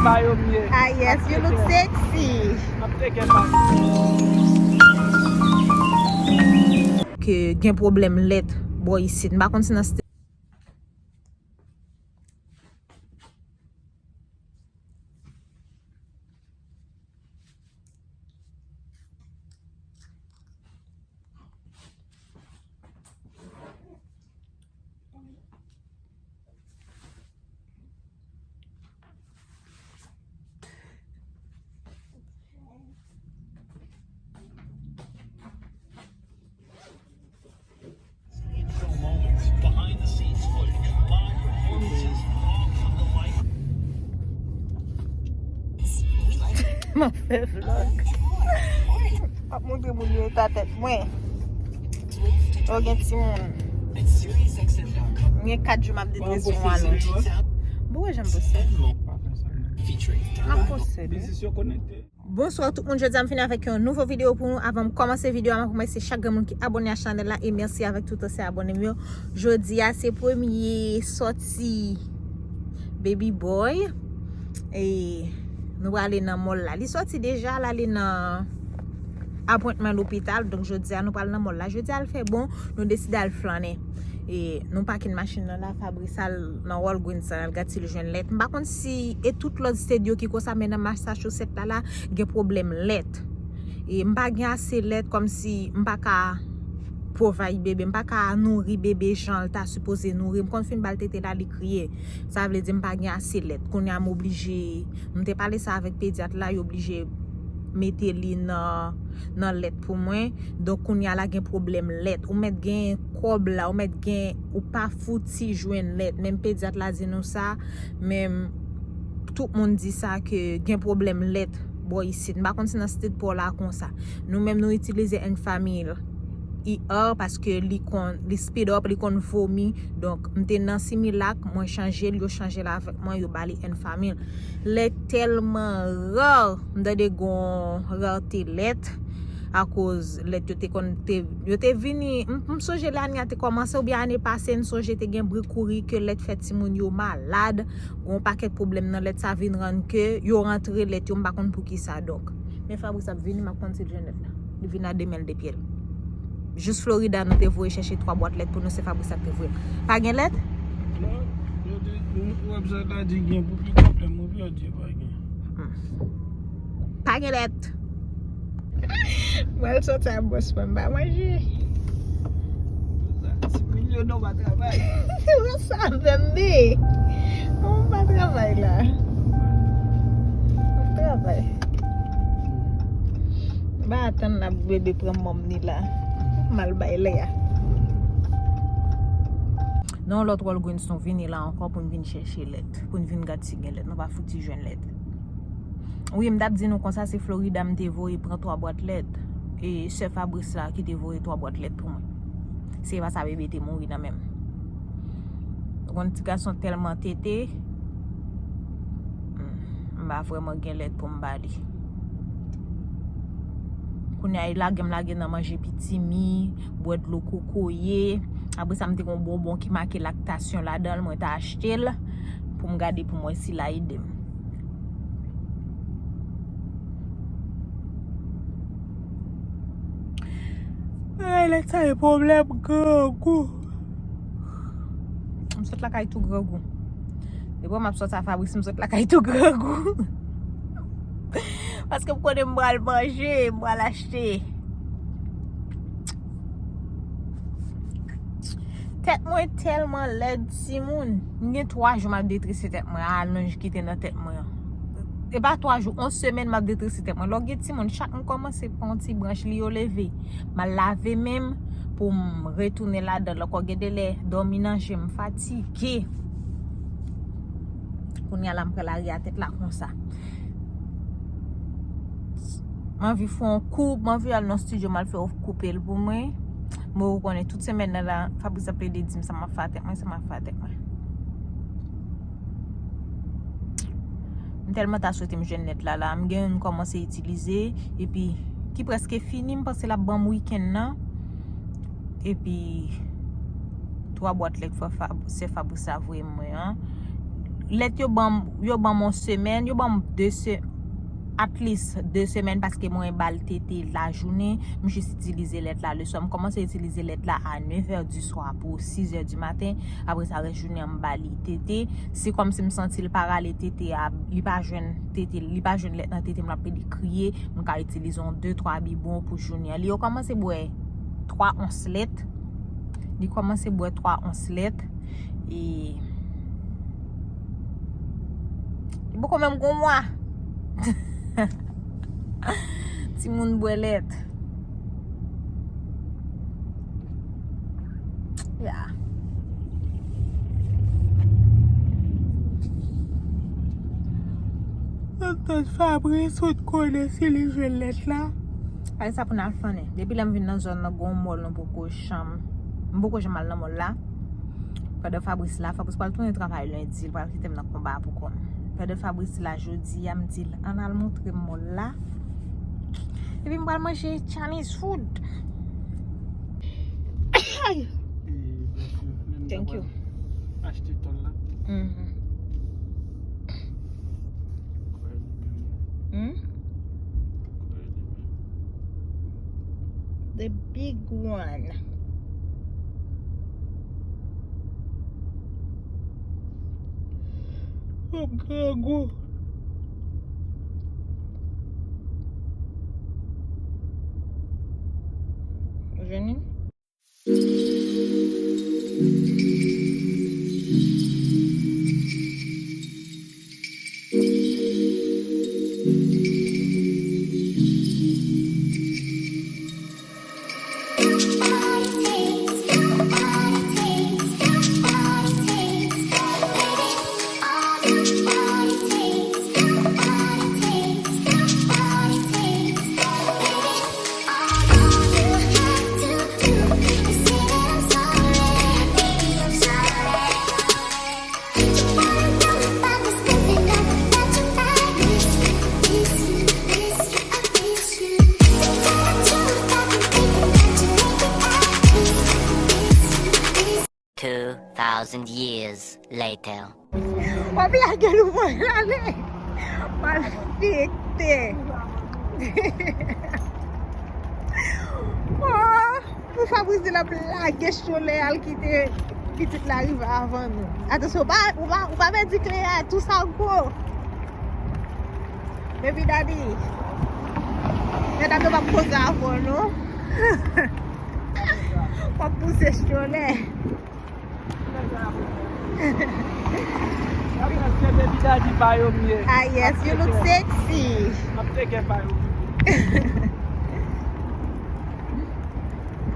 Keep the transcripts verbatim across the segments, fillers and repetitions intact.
Ah, yes, you look sexy. Ke gen pwoblèm lèt bò isit. M pa konn si nan state. M ap fè vlog. M ap montre moun yo eta tèt mwen. Yo gen timoun. M gen kat jou m ap detrese yon alonj. Bon, wè jan m posede. M ap posede. Bonswa tout moun, jodi a m vini avèk yon nouvo videyo pou nou. Avan m kòmanse videyo a, m ap remèsye chak grenn moun ki abòne a chanèl la e mèsi avèk tout ansyen abòne m yo. Jodi a se premye sòti baby boy. E nou prale nan mall la. Li sòti deja, l ale nan appointment lopital. Donk jodi a nou pral nan mall la. Jodi a l fè bon, nou deside al flannen. E nou pake machin nan la, Fabrice al nan Walgreens la, al gad si l jwenn lèt. M pa konn si e tout lòt state yo ki konsa, men nan Massachusetts la, la, gen pwoblèm lèt. E m pa gen ase lèt, kòmsi m pa ka provide bebe, m pa ka nouri bebe jan l ta sipoze nouri. M konn fin ba l tete la, li kriye. Sa vle di m pa gen ase lèt. Kounye a m oblije, m te pale sa avèk pedyat la, yo oblije mete li nan, nan lèt pou mwen. Donk kounye a la gen pwoblèm lèt. Ou mèt gen kòb la, ou mèt gen, ou pa fouti jwenn lèt. Menm pedyat la di nou sa, menm tout moun di sa ke gen pwoblèm lèt bò isit. M pa konn si nan state pa w la konsa. Nou menm nou itilize Enfamil E R paske li konn, li speed up, li konn vomi. Donk, m te nan Similac, mwen chanje l, yo chanje l avèk mwen, yo ba li Enfamil. Lèt tèlman rare, m tande gon rarete lèt. Akoz lèt yo te konn, te, yo te vini, m, m sonje lane a te kòmanse oubyen ane pase, m sonje te gen bri kouri ke lèt fè timoun yo malad. Gon pakèt pwoblèm nan lèt sa vin rann ke yo rantre lèt yo, m pa konn poukisa. Donk, men Fabrice ap vini, m ap konn si l jwenn lèt la. Li vin a de men l, de pye l. Jis Florida, nou te voye chèche twa bwat lèt pou nou, se Fabrice la k te voye. Pa gen lèt? Non, yo di, website la di gen pou pi konplè, mwen pi yo di pa gen. Hmm. Pa gen lèt. Mwen sòti a bwès mwen, m pa manje. Ti milyon non pa travay. Ou sa menm de. Ou pa travay la. Ou travay. M pa atann la pou bebe pran mòm ni la. M al bay lè a. Nan yon lòt Walgreens, nou vini la ankò pou n vin chèche lèt. Pou n vin gad si gen lèt. Nou pa fouti jwenn lèt. Wi, m t ap di nou konsa, se Florida m te voye pran twa bwat lèt. E sè Fabrice la ki te voye twa bwat lèt pou mwen. Se pa sa bebe te mouri nan men m. Ou konn ti gason tèlman tete. Hmm, m pa vrèman gen lèt pou m ba li. Kounye a, e lage m lage nan manje pitimi, bwè dlo kokoye. Apre sa, m te gen yon bonbon ki make laktasyon ladan l, mwen t achte l pou m gade pou m wè si l a ede m. Ay, lèt sa e pwoblèm grangou. M sot lakay tou grangou. Depi m ap sòti a Fabrice, m sot lakay tou grangou. Paske m konnen m pral manje, m pral achte. Tèt mwen tèlman lèd, timoun. M gen twa jou m ap detrese tèt mwen, alonj ki te nan tèt mwen an. E pa twa jou, yon semèn m ap detrese tèt mwen. Lè w gen timoun, chak m kòmanse pran yon ti branch li yo leve. M al lave men m pou m retounen ladan l ankò. Gen de lè, dòmi nan je m, m fatige. Kounye a la, m pran lari a tèt la konsa. M anvi fè yon koup, m anvi al nan estidyo, m al fè yon koupe l pou mwen. Mwen, ou konnen, tout semèn nan la, Fabrice ap plede di m sa m ap fè a tèt mwen, sa m ap fè a tèt mwen. M tèlman ta swete m jwenn lèt la, la. M gen youn m kòmanse itilize, epi ki prèske fini, m panse l ap ban m wikenn nan. Epi, twa bwat lèt fè Fab-, sè Fabrice la voye mwen an. Lèt yo ban m, yo ban m yon semèn, yo ban m de se-, at least de semèn paske mwen ba l tete lajounen, m jis itilize lèt la leswa. M kòmanse itilize lèt la a nèf è di swa pou sis è di maten. Apre sa, rès jounen an, m ba li tete. Se kòmsi m santi l pa rale tete a, li pa jwenn tete, li pa jwenn lèt nan tete m, l ap pede kriye. M ka itilize yon de twa bibwon pou jounen an. Li yo kòmanse bwè twa ons lèt. Li kòmanse bwè twa ons lèt. E li poko menm gon mwa. Timoun bwè lèt. Ya. Antant Fabrice, ou t konnen si li jwenn lèt la. Ay, sa pou n al flannen. Depi lè m vin nan zòn nan, gon mòl nou poko janm. M poko janm al nan mòl la. Pandan Fabrice la, Fabrice pral tounen travay lendi, li pral kite m nan konba a pou kò m. Pandan Fabrice la jodi a, m di l, ann al montre m mòl la. Epi m pral manje Chinese food. Thank you. Achte tòl la. Mhm. Hmm? The big one. Oh, grangou. Vini. Two thousand years later. W ap lage l ou voye l ale. Malfektè. Oh, pou Fabrice di l ap lage chole al kite pitit la rive avan nou. Atansyon, ou pa, ou pa, ou pa pèdi kle a, tou sa gwo. Baby daddy. Medam yo p ap koze avè w non. W ap pouse chole. Ah yes, you look sexy.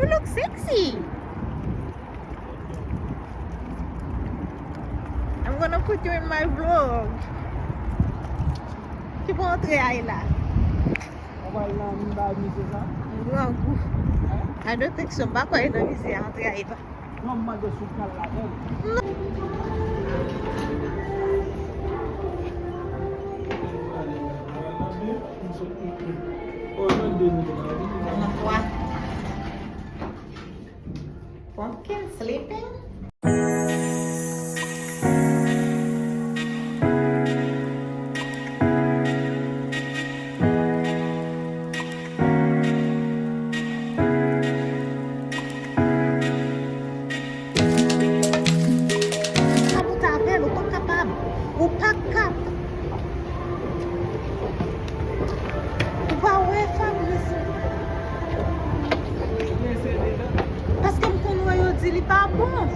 You look sexy. I'm gonna put you in my vlog. Ki pou antre ay la? Ou pral nan miba mize sa? Grangou. I don't think so. M pa kwè nan mize a antre ay pa. Non, m mande si w pral ladan l. Nan twa. Pumpkin sleeping? Ou kapab ou t avè l, ou pa kapab. Ou pa kap. Ou pa wè Fabrice. Paske m konn wè yo di li pa bon.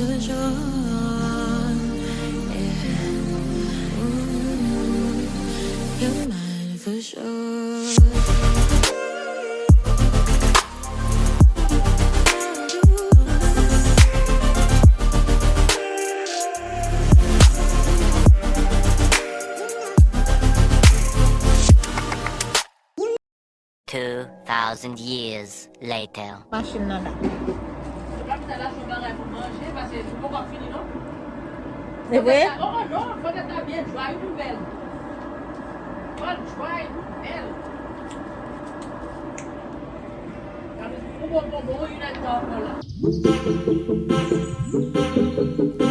You're mine for sure. Two thousand years later. Machin nan la. Se pa ki ta lache yon bagay pou manje, paske nou poko ap fini, non. Se vre? Fòk ta, oh, oh, non, fòk ta byen dry pou bèl. Fòk dry pou bèl. Ou bon, bon, bon, yon lè ta ankò la.